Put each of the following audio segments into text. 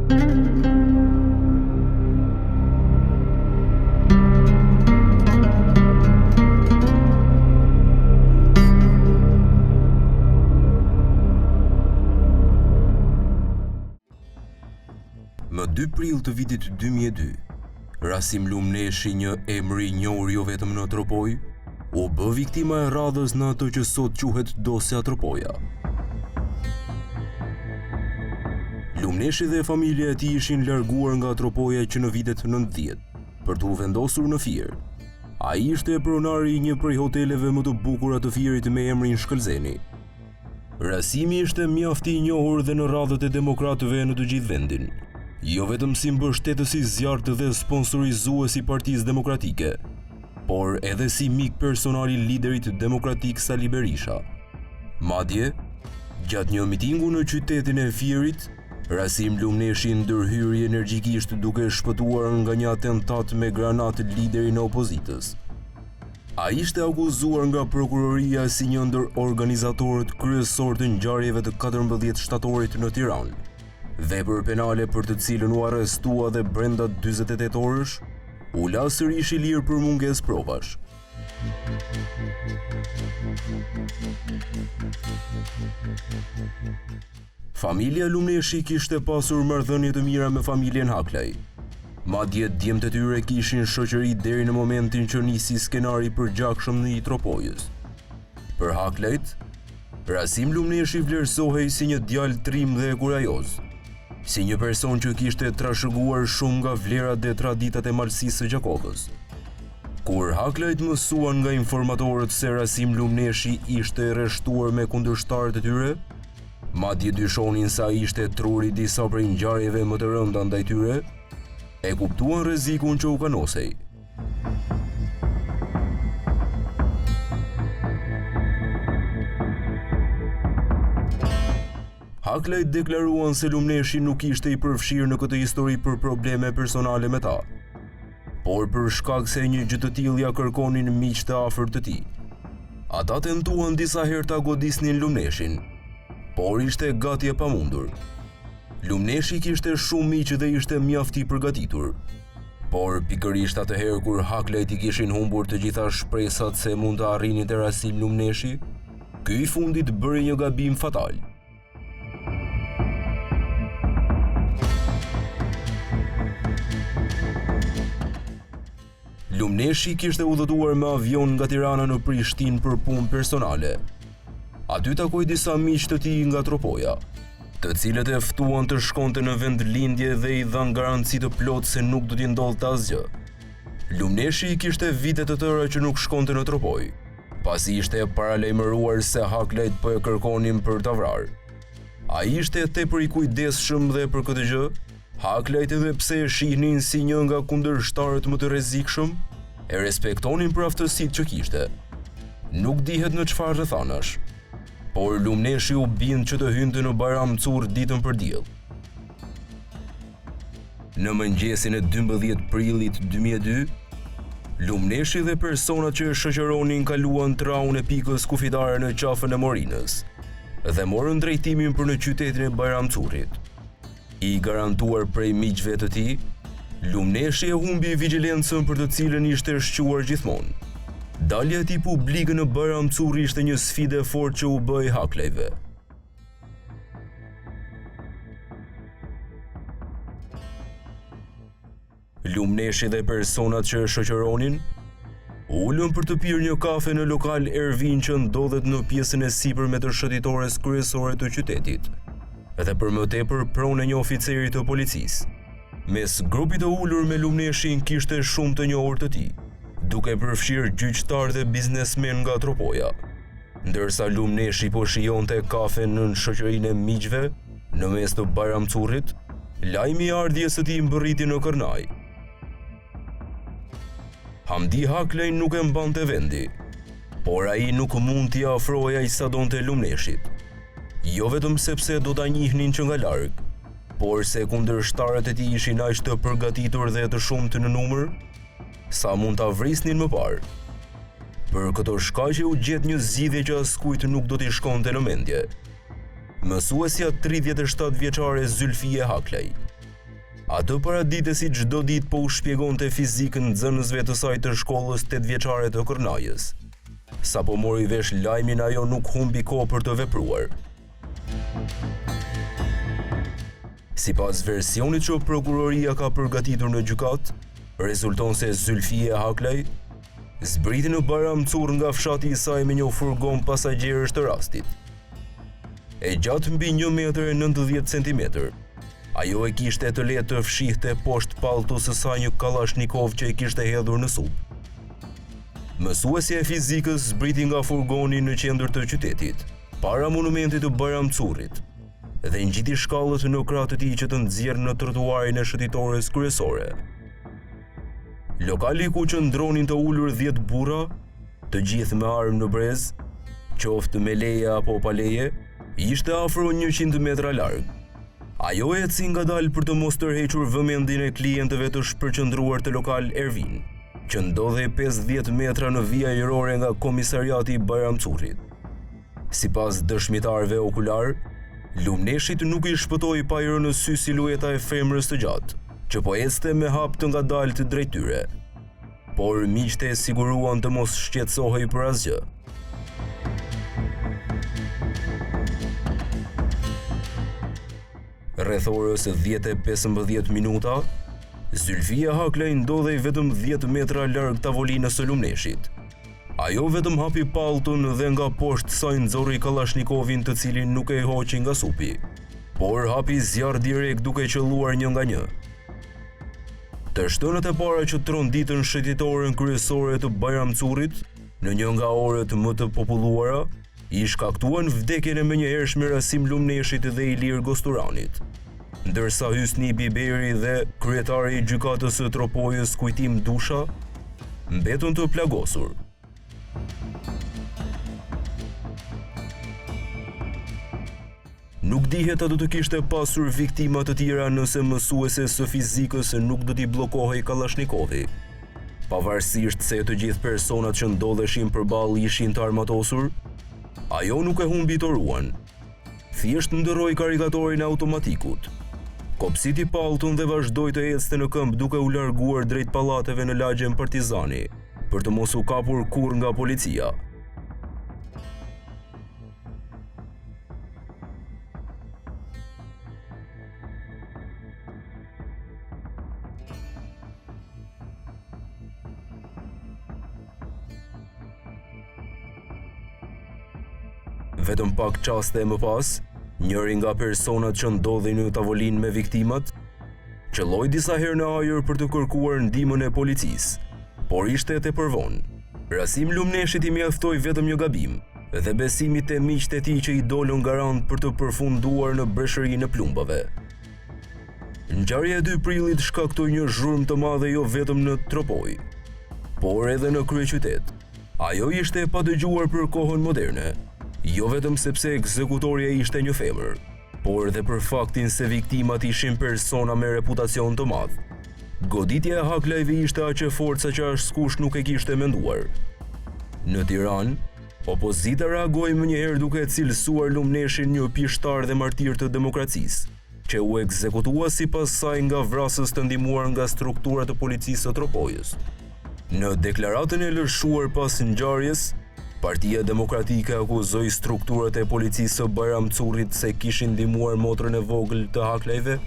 Më 2 prill të vitit 2002, Rasim Lumneshi, një emër i njohur jo vetëm në Tropojë, u bë viktima e radhës në atë që sot quhet dosja Tropoja. Lumneshi dhe familja e tij ishin larguar nga Tropoja që në vitet 90 për t'u vendosur në Fier. Ai ishte pronari i një prej hoteleve më të bukura të Fierit me emrin Shkëlzeni. Rasimi ishte mjaft i njohur dhe në radhët e demokratëve në të gjithë vendin, jo vetëm si mbështetës i zjarrtë dhe sponsorizues i Partisë Demokratike, por edhe si mik personal i liderit demokratik Sali Berisha. Madje, gjatë një mitingu në qytetin e Fierit, Rasim Lumneshi ndërhyri energjikisht duke shpëtuar nga një atentat me granatë liderin e opozitës. Ai ishte akuzuar nga prokuroria si një ndër organizatorët kryesorë të ngjarjeve të 14 shtatorit në Tiranë, vepër penale për të cilën u arrestua dhe brenda 48 orësh u la sërish i lirë për mungesë provash. Familja Lumneshi kishte pasur marrëdhënie të mira me familjen Haklaj. Madje djemtë e tyre kishin shoqëri deri në momentin që nisi skenari i përgjakshëm i Tropojës. Për Haklajt, Rasim Lumneshi vlerësohej si një djalë trim dhe kurajoz, si një person që kishte trashëguar shumë nga vlerat dhe traditat e Malësisë së Gjakovës. Kur Haklajt mësuan nga informatorët se Rasim Lumneshi ishte rreshtuar me kundërshtarët e tyre, madje dyshonin se ai ishte truri i disa prej ngjarjeve më të rënda ndaj tyre, e kuptuan rrezikun që u kanosej. Haklajt deklaruan se Lumneshi nuk ishte i përfshirë në këtë histori për probleme personale me ta, por për shkak se një gjë të tillë ia kërkonin miqtë e afërt të tij. Ata tentuan disa herë ta godisnin Lumneshin, por ishte gati e pamundur. Lumneshi kishte shumë miq dhe ishte mjaft i përgatitur. Por pikërisht atëherë kur Haklajt i kishin humbur të gjitha shpresat se mund të arrinin te Rasim Lumneshi, ky i fundit bëri një gabim fatal. Lumneshi kishte udhëtuar me avion nga Tirana në Prishtinë për punë personale. Aty takoi disa miq të tij nga Tropoja, të cilët e ftuan të shkonte në vendlindje dhe i dhanë garanci të plotë se nuk do t'i ndodhte asgjë. Lumneshi kishte vite të tëra që nuk shkonte në Tropojë, pasi ishte paralajmëruar se Haklajt po e kërkonin për ta vrarë. Ai ishte tepër i kujdesshëm dhe për këtë gjë, Haklajt edhe pse e shihnin si një nga kundërshtarët më të rrezikshëm, e respektonin për aftësitë që kishte. Nuk dihet në çfarë rrethanash, por Lumneshi u bind që të hynte në Bajram Curr ditën për diell. Në mëngjesin e 12 prillit 2002, Lumneshi dhe personat që e shoqëronin kaluan traun e pikës kufitare në qafën e Morinës dhe morën drejtimin për në qytetin e Bajram Currit. I garantuar prej miqve të tij, Lumneshi e humbi vigjilencën për të cilën ishte shquar gjithmonë. Dalja e tij publike në Bajram Curr ishte një sfidë e fortë që u bëhej Haklajve. Lumneshi dhe personat që e shoqëronin u ulën për të pirë një kafe në lokal Ervin që ndodhet në pjesën e sipërme të shëtitores kryesore të qytetit dhe për më tepër pronë e një oficeri të policisë. Mes grupit të ulur me Lumneshin kishte shumë të njohur të tij, duke përfshirë gjyqtarë dhe biznesmenë nga Tropoja. Ndërsa Lumneshi po shijonte kafen nën shoqërinë e miqve në mes të Bajram Currit, lajmi i ardhjes së tij mbërriti në Kërnajë. Hamdi Haklaj nuk e mbante vendi, por ai nuk mund t'i afrohej aq sa donte Lumneshit. Jo vetëm sepse do ta njihnin që nga larg, por se kundërshtarët e tij ishin aq të përgatitur dhe të shumtë në numër, sa mund ta vrisnin më parë. Për këto shkaqe u gjet një zgjidhje që askujt nuk do t'i shkonte në mendje. Mësuesja 37 vjeçare Zylfije Haklaj. Atë paradite si çdo ditë po u shpjegonte fizikën nxënësve të saj të shkollës tetëvjeçare të Kërnajës. Sapo mori vesh lajmin ajo nuk humbi kohë për të vepruar. Sipas versionit që prokuroria ka përgatitur në gjykatë, rezulton se Zylfie Haklaj zbriti në Bajram Curr nga fshati i saj me një furgon pasagjerësh të rastit. E gjatë mbi 1 metër e 90 centimetër, ajo e kishte të lehtë të fshihte poshtë palltos së saj një kallashnikov që e kishte hedhur në sup. Mësuesja e fizikës zbriti nga furgoni në qendër të qytetit, para monumentit të Bajram Currit, dhe ngjiti shkallët në krah të tij që të nxjerr në trotuarin e shëtitores kryesore. Lokali ku qëndronin të ulur 10 burra, të gjithë me armë në brez, qoftë me leje apo pa leje, ishte afro 100 metra larg. Ajo eci ngadalë për të mos tërhequr vëmendjen e klientëve të shpërqendruar te lokal Ervin, që ndodhej 50 metra në vijë ajrore nga komisariati i Bajram Currit. Sipas dëshmitarëve okularë, Lumneshit nuk i shpëtoi pa i rënë në sy silueta e femrës së gjatë, që po ecte me hap të ngadaltë drejt tyre. Por miqtë e siguruan të mos shqetësohej për asgjë. Rreth orës 10:15 minuta, Zylfie Haklaj ndodhej vetëm 10 metra larg tavolinës së Lumneshit. Ajo vetëm hapi pallton dhe nga poshtë saj nxori kallashnikovin të cilin nuk e hoqi nga supi, por hapi zjarr direkt duke qëlluar një nga një. Të shtënat e para që tronditën shëtitoren kryesore të Bajram Currit, në një nga orët më të populluara, i shkaktuan vdekjen e menjëhershme Rasim Lumneshit dhe Ilir Gosturanit. Ndërsa Hysni Biberi dhe kryetari i gjykatës së Tropojës Kujtim Dusha mbetën të plagosur. Nuk dihet a do të kishte pasur viktima të tjera nëse mësueses së fizikës nuk do t'i bllokohej kallashnikovi. Pavarësisht se të gjithë personat që ndodheshin përballë ishin të armatosur, ajo nuk e humbi toruan. Thjesht ndërroi karikatorin e automatikut. Kopsiti pallton dhe vazhdoi të ecte në këmbë duke u larguar drejt pallateve në lagjen Partizani, për të mos u kapur kurrë nga policia. Vetëm pak çaste më pas, njëri nga personat që ndodhej në tavolinë me viktimat, qëlloi disa herë në ajër për të kërkuar ndihmën e policisë, por ishte tepër vonë. Rasim Lumneshit i mjaftoi vetëm një gabim dhe besimi te miqtë e tij që i dolën garant për të përfunduar në breshërinë e plumbave. Ngjarja e 2 prillit shkaktoi një zhurmë të madhe jo vetëm në Tropojë, por edhe në kryeqytet. Ajo ishte e padëgjuar për kohën moderne, jo vetëm sepse ekzekutorja ishte një femër, por edhe për faktin se viktimat ishin persona me reputacion të madh. Goditja e Haklajve ishte aq e fortë sa që askush nuk e kishte menduar. Në Tiranë, opozita reagoi menjëherë duke e cilësuar Lumneshin një pishtar dhe martir të demokracisë, që u ekzekutua sipas saj nga vrasës të ndihmuar nga struktura të policisë së Tropojës. Në deklaratën e lëshuar pas ngjarjes, Partia Demokratike akuzoi strukturat e policisë së Bajram Currit se kishin ndihmuar motrën e vogël të Haklajve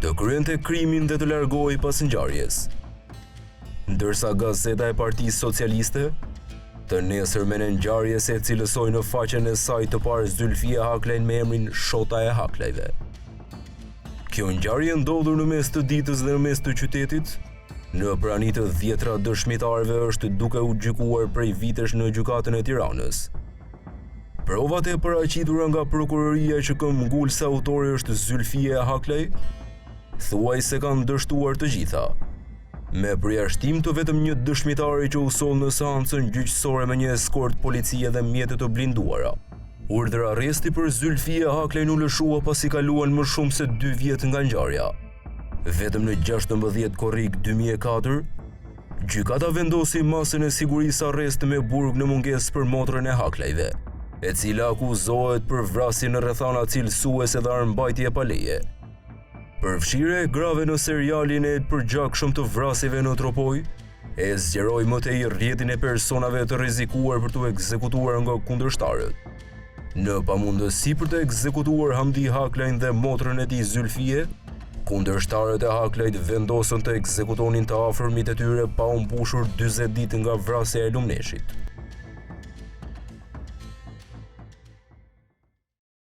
të kryente krimin dhe të largohej pas ngjarjes. Ndërsa gazeta e Partisë Socialiste, të nesërmen e ngjarjes e cilësoi në faqen e saj të parë Zylfie Haklajn me emrin Shota e Haklajve. Kjo ngjarje e ndodhur në mes të ditës dhe në mes të qytetit, Në prani të dhjetra dëshmitarëve është duke u gjykuar prej vitesh në Gjykatën e Tiranës. Provat e paraqitura nga prokuroria që këmbëngul se autori është Zylfie Haklaj, thuajse kanë dështuar të gjitha. Me përjashtim të vetëm një dëshmitari që u soll në seancën gjyqësore me një eskortë policie dhe mjete të blinduara. Urdhër-arresti për Zylfie Haklajn u lëshua pasi kaluan më shumë se 2 vjet nga ngjarja. Vetëm në 16 korrik 2004, gjykata vendosi masën e sigurisë arrest me burg në mungesë për motrën e Haklajve, e cila akuzohet për vrasje në rrethana cilësuese dhe armëmbajtje pa leje. Përfshirja e grave në serialin e përgjakshëm të vrasjeve në Tropojë, e zgjeroi më tej rrjetin e personave të rrezikuar për t'u ekzekutuar nga kundërshtarët. Në pamundësi për të ekzekutuar Hamdi Haklajn dhe motrën e tij Zylfie, kundërshtarët e Haklajt vendosën të ekzekutonin të afërmit e tyre pa u mbushur 40 ditë nga vrasja e Lumneshit.